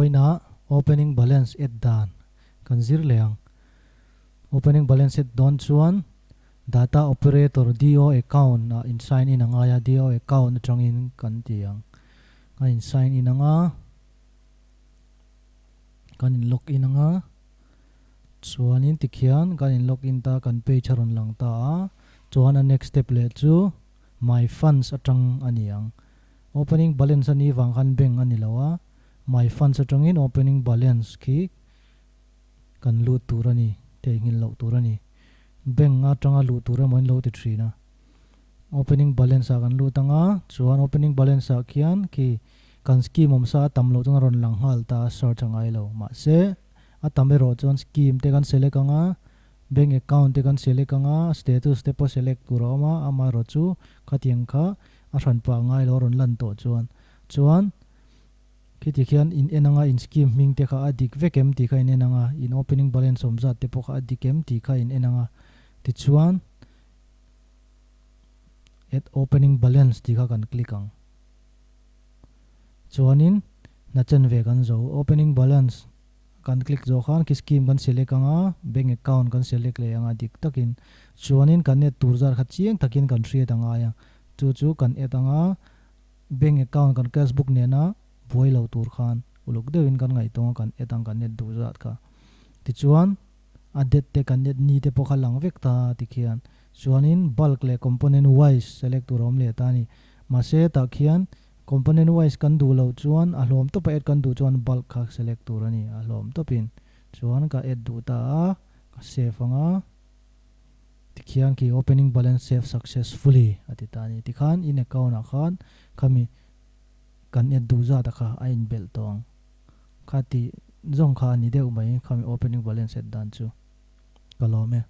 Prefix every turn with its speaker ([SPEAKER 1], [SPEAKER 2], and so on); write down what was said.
[SPEAKER 1] Vawiinah opening balance add dan kan zir leh ang. Opening balance add dawn chuan data operator DO account ah in sign in a ngai a, DO account atangin kan ti ang. Kan in sign in ang a, kan in log in ang a, chuanin tikhian kan in log in ta kan page a rawn lang ta a, chuan a next step leh chu my funds atang a ni ang. Opening balance a nih vang khan bank a ni lo a, my funds atangin opening balance khi kan lut tur a ni, theihnghilh loh tur a ni. Bank atanga luh tur emaw in lo ti thin a. Opening balance ah kan lut ang a, chuan opening balance ah khian khi kan scheme awm sa a tam loh chuan a rawn lang nghal ta a, search a ngai lo. Mahse, a tam erawh chuan scheme te kan select ang a, bank account te kan select ang a, status te pawh select tur a awm a, amaherawh chu khatiang kha a hran pah ngai lo a rawn lan tawh chuan. Chuan Khiti khian in en anga in scheme hming te kha a dik vek em tih kha in en anga, in opening balance awm zat te pawh kha a dik em tih kha in en anga, tichuan add opening balance tih kha kan click ang. Chuanin hna chen ve kan zo. Opening balance kan click zawh khan khi scheme kan select anga, bank account kan select leh anga dik takin. Chuanin kan add tur zat kha chiang takin kan hriat angai a, chu chu kan add anga, Bank account kan cash book nena buai lo tur khan uluk deuhin kan ngaihtuah a, kan add ang kan add duh zat kha. Tichuan a date te kan add ni te pawh kha lang vek ta tikhian. Chuanin bulk leh component wise select tur a awm leh ta a ni. Mahse tah khian component wise kan duh loh chuan a hlawm tawpa add kan duh chuan bulk kha select tur a ni, a hlawm tawpin. Chuan ka add duh ta a, ka save ang a. Tikhian khi opening balance save successfully a ti ta a ni. Tikhan in account ah khan khami kan add duh zat a kha a inbelh tawh ang. Kha tih zawng kha a ni deuh mai khami opening balance add dan chu. Ka lawm e.